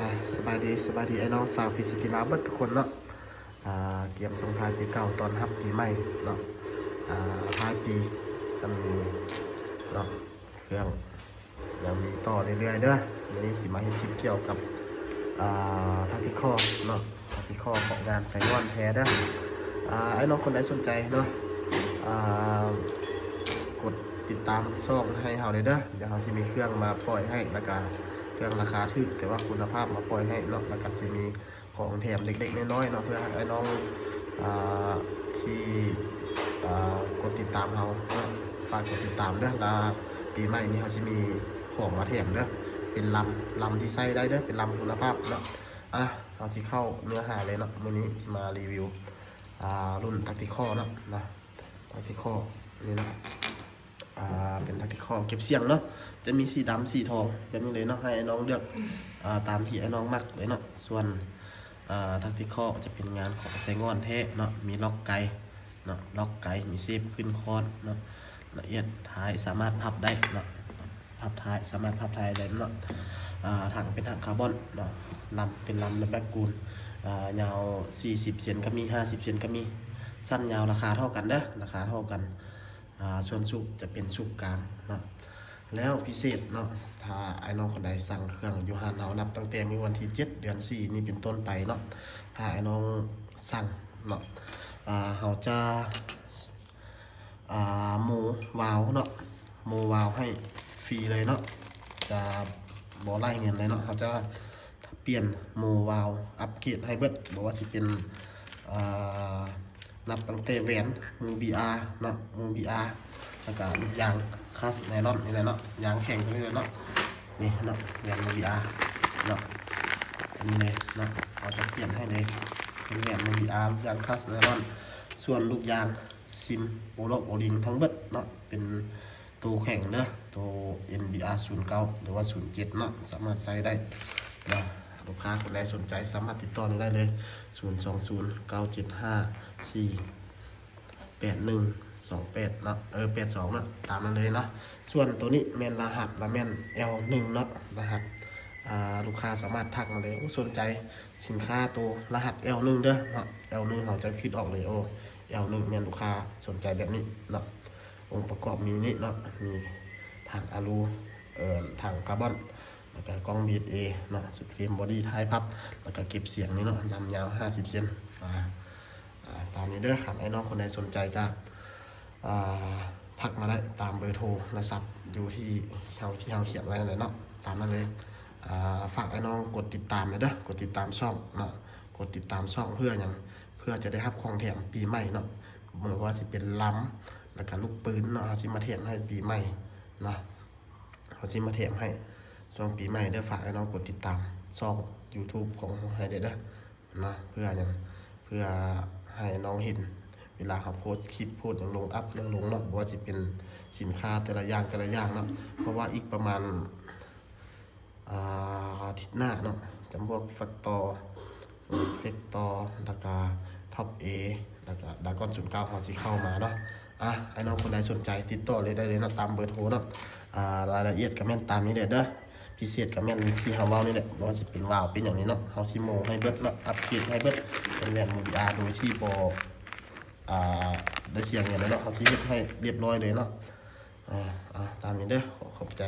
ອ່າ ສະບາຍດີ ສະບາຍດີ ອ້າຍນ້ອງຊາວພີຊີພີລາວເບິດທຸກຄົນເນາະ. ອ່າ ກຽມສົ່ງທ້າຍປີເກົ່າ ຕ້ອນຮັບປີໃໝ່ເນາະ. ອ່າ ທ້າຍປີຈະມີເນາະ ເຄື່ອງ ຍັງມີຕໍ່ເລື້ອຍໆເດີ. ມື້ນີ້ຊິມາເຮັດຄລິບກ່ຽວກັບ ອ່າ ທັກຕິຄໍເນາະ ທັກຕິຄໍຂອງງານໄຊງ່ອນແທ້ເດີ. ອ່າ ອ້າຍນ້ອງຄົນໃດສົນໃຈເນາະ ອ່າ ກົດຕິດຕາມຊ່ອງໃຫ້ເຮົາເດີ. ດຽວເຮົາຊິມີເຄື່ອງມາປ່ອຍໃຫ້ ແລ້ວກະເຄື່ອງລາຄາຖືກ ແຕ່ວ່າຄຸນນະພາບມາປ່ອຍໃຫ້ເນາະ ແລ້ວກະຊິມີ ຂອງແຖມເລັກໆນ້ອຍໆເນາະ ເພື່ອໃຫ້ອ້າຍນ້ອງ ອ່າ ທີ່ ອ່າ ກົດຕິດຕາມເຮົາເນາະ ຝາກກົດຕິດຕາມເດີ. ລະປີໃໝ່ນີ້ເຮົາຊິມີຂອງມາແຖມເດີ ເປັນລຳ ລຳທີ່ໃຊ້ໄດ້ເດີ ເປັນລຳຄຸນນະພາບເນາະ. ອ່ະ ເຮົາຊິເຂົ້າເນື້ອຫາເລີຍເນາະ. ມື້ນີ້ຊິມາຣີວິວ ອ່າ ລຸ້ນທັກຕິຄໍເນາະ ນະ ທັກຕິຄໍນີ້ເນາະ. ອ່າ ເປັນທັກຕິຄໍເກັບສຽງເນາະ ຈະມີສີດຳ ສີທອງ ແບບນີ້ເລີຍເນາະ. ໃຫ້ອ້າຍນ້ອງເລືອກ ອ່າ ຕາມທີ່ອ້າຍນ້ອງມັກເລີຍເນາະ. ສ່ວນ ອ່າ ທັກຕິຄໍຈະເປັນງານຂອງໄຊງ່ອນແທ້ເນາະ ມີລັອກໄກເນາະ ລັອກໄກ ມີເຊບຂຶ້ນຄອນເນາະ. ລະອຽດທ້າຍສາມາດພັບໄດ້ເນາະ ພັບທ້າຍ ສາມາດພັບທ້າຍໄດ້ເນາະ. ອ່າ ຖັງເປັນຖັງຄາບອນເນາະ ລຳເປັນລຳແບບກູນ ອ່າ ຍາວສີ່ສິບເຊັນກະມີ ຫ້າສິບເຊັນກະມີ. ສັ້ນຍາວລາຄາເທົ່າກັນເດີ ລາຄາເທົ່າກັນ. ອ່າ ສ່ວນສູບຈະເປັນສູບກາງເນາະ. ແລ້ວພິເສດເນາະ ຖ້າອ້າຍນ້ອງຄົນໃດສັ່ງເຄື່ອງຢູ່ຮ້ານເຮົາ ນັບຕັ້ງແຕ່ມື້ວັນທີເຈັດ ເດືອນສີ່ນີ້ເປັນຕົ້ນໄປເນາະ ຖ້າອ້າຍນ້ອງສັ່ງເນາະ ອ່າ ເຮົາຈະ ອ່າ ໂມວາວເນາະ ໂມວາວໃຫ້ຟຣີເລີຍເນາະ ຈະບໍ່ໄລ່ເງິນເລີຍເນາະ. ເຮົາຈະປ່ຽນໂມວາວ ອັບເກຣດໃຫ້ເບິດ ບໍ່ວ່າຊິເປັນ ອ່າ ນັບຕັ້ງແຕ່ແຫວນ ໂມບີອາເນາະ ໂມບີອາ ແລ້ວກະລູກຢາງຄັສໄນລອນນີ້ແຫຼະເນາະ ຢາງແຂງຕົວນີ້ແຫຼະເນາະ. ນີ້ເນາະ ແຫວນໂມບີອາເນາະ ຕົວນີ້ເລີຍເນາະ ເຮົາຈະປ່ຽນໃຫ້ເລີຍ ເປັນແຫວນໂມບີອາ ລູກຢາງຄັສໄນລອນ. ສ່ວນລູກຢາງຊິມໂອລອກໂອລິງທັງເບິດເນາະ ເປັນໂຕແຂງເດີ ໂຕເອັນບີອາ ສູນເກົ້າ ຫຼືວ່າ ສູນເຈັດເນາະ ສາມາດໃຊ້ໄດ້ເນາະ. ລູກຄ້າຄົນໃດສົນໃຈສາມາດຕິດຕໍ່ນີ້ໄດ້ເລີຍ ສູນສອງສູນ ເກົ້າເຈັດຫ້າ ສີ່ ແປດໜຶ່ງສອງແປດເນາະ ເອີ ແປດສອງເນາະ ຕາມນັ້ນເລີຍເນາະ. ສ່ວນໂຕນີ້ແມ່ນລະຫັດລະແມ່ນແອວໜຶ່ງເນາະ ລະຫັດ ອ່າ ລູກຄ້າສາມາດທັກມາເລີຍ ໂອ້ ສົນໃຈສິນຄ້າໂຕລະຫັດແອວໜຶ່ງເດີເນາະ ແອວໜຶ່ງ ເຮົາຈະຄິດອອກເລີຍ ໂອ້ ແອວໜຶ່ງ ແມ່ນລູກຄ້າສົນໃຈແບບນີ້ເນາະ. ອົງປະກອບມີນີ້ເນາະ ມີຖັງອາລູ ເອີ ຖັງຄາບອນ ແລ້ວກະກ່ອງບີເອເນາະ ຊຸດເຟຣມ ບໍດີ້ ທ້າຍພັບ ແລ້ວກະເກັບສຽງນີ້ເນາະ ລຳຍາວຫ້າສິບເຊັນ ອ່າ ອ່າ ຕາມນີ້ເດີ. ຄັນອ້າຍນ້ອງຄົນໃດສົນໃຈກະ ອ່າ ທັກມາໄດ້ຕາມເບີໂທລະສັບຢູ່ທີ່ເຮົາ ທີ່ເຮົາຂຽນໄວ້ນັ້ນແຫຼະເນາະ ຕາມນັ້ນເລີຍ. ອ່າ ຝາກອ້າຍນ້ອງກົດຕິດຕາມແດ່ເດີ ກົດຕິດຕາມຊ່ອງເນາະ ກົດຕິດຕາມຊ່ອງເພື່ອຫຍັງ ເພື່ອຈະໄດ້ຮັບຂອງແຖມປີໃໝ່ເນາະ ບໍ່ວ່າຊິເປັນລຳ ແລ້ວກະລູກປືນເນາະ ເຮົາຊິມາແຖມໃຫ້ປີໃໝ່ເນາະ ເຮົາຊິມາແຖມໃຫ້ຊ່ວງປີໃໝ່ເດີ. ຝາກອ້າຍນ້ອງກົດຕິດຕາມຊ່ອງຢູທູບຂອງເຮົາໃຫ້ແດ່ເດີເນາະ ເພື່ອຫຍັງ ເພື່ອໃຫ້ນ້ອງເຫັນເວລາເຮົາໂພສຄລິບ ໂພສຫຍັງລົງ ອັບຫຍັງລົງເນາະ ບໍ່ວ່າຊິເປັນສິນຄ້າແຕ່ລະຢ່າງ ແຕ່ລະຢ່າງເນາະ. ເພາະວ່າອີກປະມານ ອ່າ ອາທິດໜ້າເນາະ ຈຳພວກແຟັກຕໍ ແຟັກຕໍ ແລ້ວກະທັອບເອ ແລ້ວກະດຣາກອນສູນເກົ້າ ເຮົາຊິເຂົ້າມາເນາະ. ອ່າ ອ້າຍນ້ອງຄົນໃດສົນໃຈຕິດຕໍ່ເລີຍໄດ້ເລີຍເນາະ ຕາມເບີໂທເນາະ. ອ່າ ລາຍລະອຽດກະແມ່ນຕາມນີ້ແຫຼະເດີ ພິເສດກະແມ່ນທີ່ເຮົາເວົ້ານີ້ແຫຼະ ບໍ່ວ່າຊິເປັນວາວເປັນຫຍັງນີ້ເນາະ ເຮົາຊິໂມໃຫ້ເບິດເນາະ ອັບເກຣດໃຫ້ເບິດ ເປັນແຫວນໂມບີອາ ໂດຍທີ່ບໍ່ ອ່າ ໄດ້ເສຍເງິນເລີຍເນາະ ເຮົາຊິເຮັດໃຫ້ລຽບຮ້ອຍເລີຍເນາະ. ອ່າ ອ່າ ຕາມນີ້ເດີ ຂໍຂອບໃຈ.